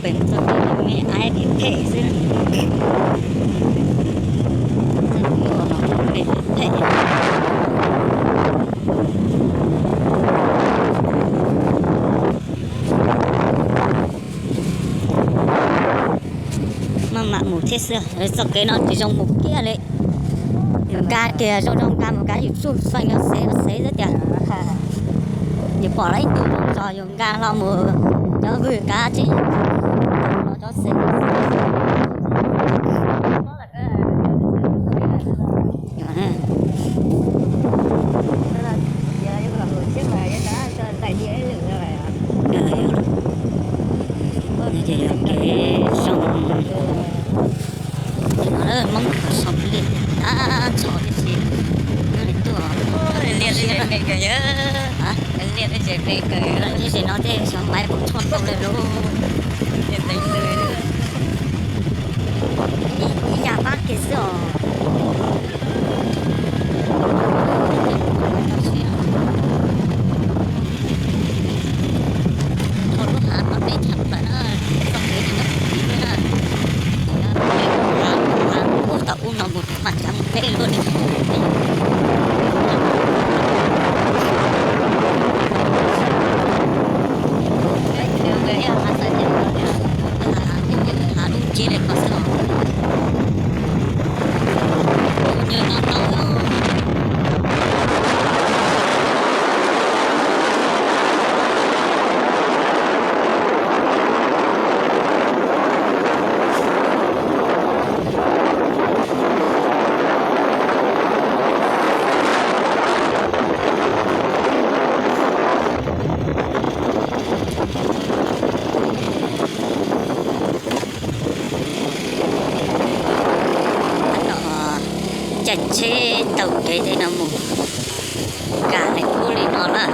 Pem txoj kev me aib phem xwb. Txoj kev no phem phem. Maj mam mus thiab xwb, txoj kev no tsis zoo mus kiag li. Yus nkag kiag zoo zoo nkag mus kav yus tsuj xeeb yuav xev yuav xev xwb tiag. Yus pom lawv ib tug zoo zog yus nkag hlo mus cov vwg kav tseeb los cov xev. Ces yog kev zoo, Hmoob zoo li tab txhov tib si, nyob li tuaj. Tib si no tej xyov maiv puas tshuaj tau li lub. Ib yam pab kiag xwb os. Thaum lub hav no peb tshaj plaws na, txoj kev no nyob pem tid na. Ua tau ub no mus mam tsa mus peb luaj li. Hav lub ncig li ko xwb os. Caij tsheb taug kev tej no mus, nkag li ub li no lawm.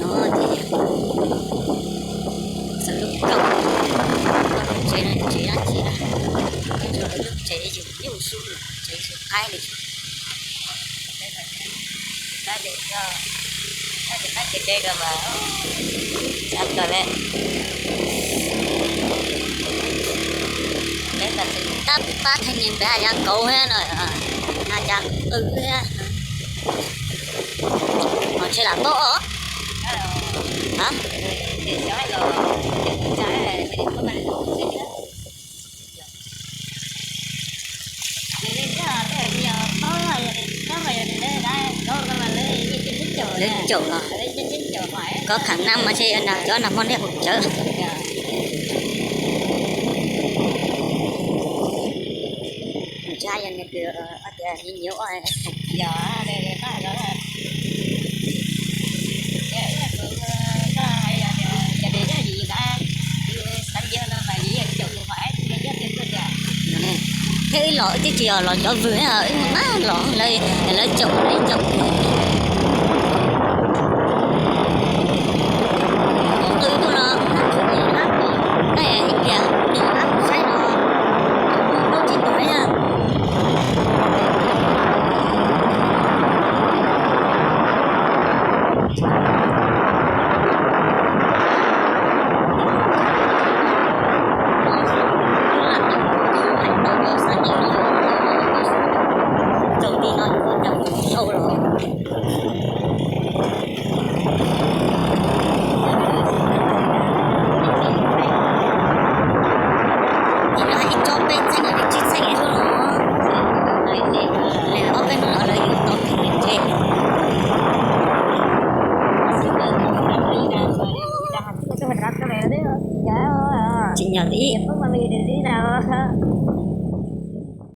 No ces txawm lub kaum, lub tsev no tsev dab tsi na, lub tsev yus nyuj su, tsev yus qaib li. Peb tab pab theej niag npab ya kauv thiab no, ya qw thiab. Ho ntshe lam paub os. Lawv caum los, koj kham na mas ntshe yog nag cov nag hmo nej hu cawv. Ntshai yog nws kws tias nyiav ua. Thiab wb los twb tsis yog los cov vwg, wb mus mab los lawv, lawv caum lawv caum.